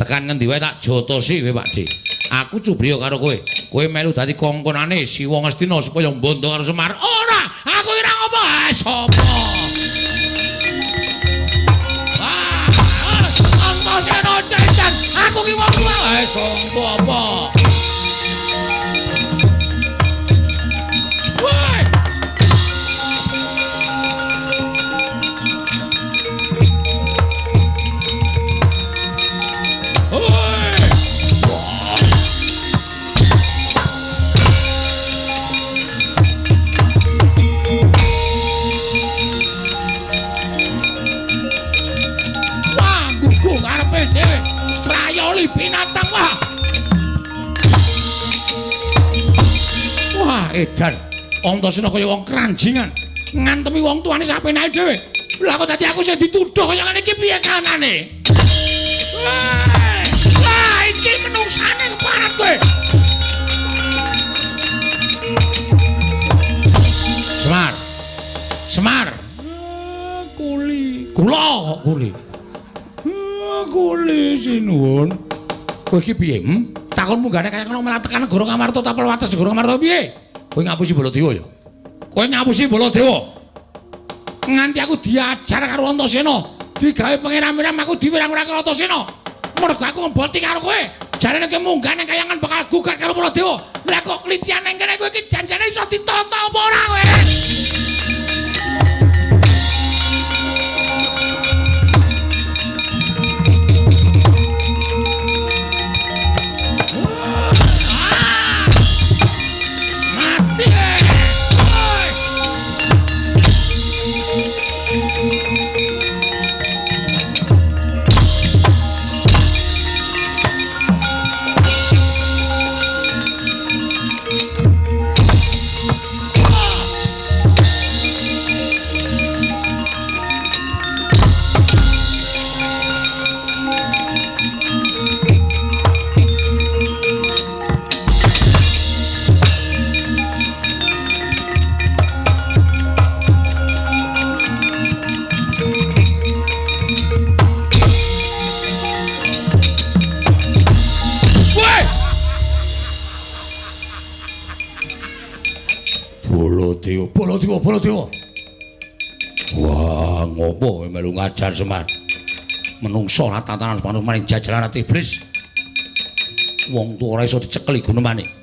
Tekan ngendi wae tak jotosi kowe, Pakde. Aku cubriya karo kowe. Kowe melu dadi kongkonane Siwa Ngastina supaya mbondo karo Semar. Ora, aku ora ngopo. Ah, sapa? Ah, Antasena cecan. Aku ki wong tuwa. Ah, sapa apa? Woi! Woi! Wah, gugu karepe dhewe. Strayoli binatang wah. Wah, edan. Antasena kaya wong keranjingan. Ngantemi wong tuane sapenake dhewe. Lah kok dadi aku sing dituduh kaya ngene iki piye kanane? Wah, lah iki menungsane keparat kowe. Semar. Semar. Kuli. Kula kok kuli. Kuli sinuwun. Kowe iki piye? Takon munggane kaya ngono malah tekan negara Ngamarta tapel wates negara Ngamarta piye? Kowe ngapusi Baladewa ya? Kowe ngapusi Baladewa. Nganti aku diajar karo Antasena, digawe pangeran-pangeran aku diwirang-wirang karo Antasena. Mergo aku ngeboti karo kowe. Jarene kowe munggah nang kayangan bakal gugat karo Baladewa. Lah kok klitian nang kene kowe iki janjane iso ditata apa ora kowe? Mati! Woi! Woi! Baladewa, Baladewa, Baladewa. Wah, ngopo kowe melu ngajar Semar? Menungso ora tatanan manut maring jajaran Ratu Iblis. Wong tuwa ora iso dicekeli gunemane.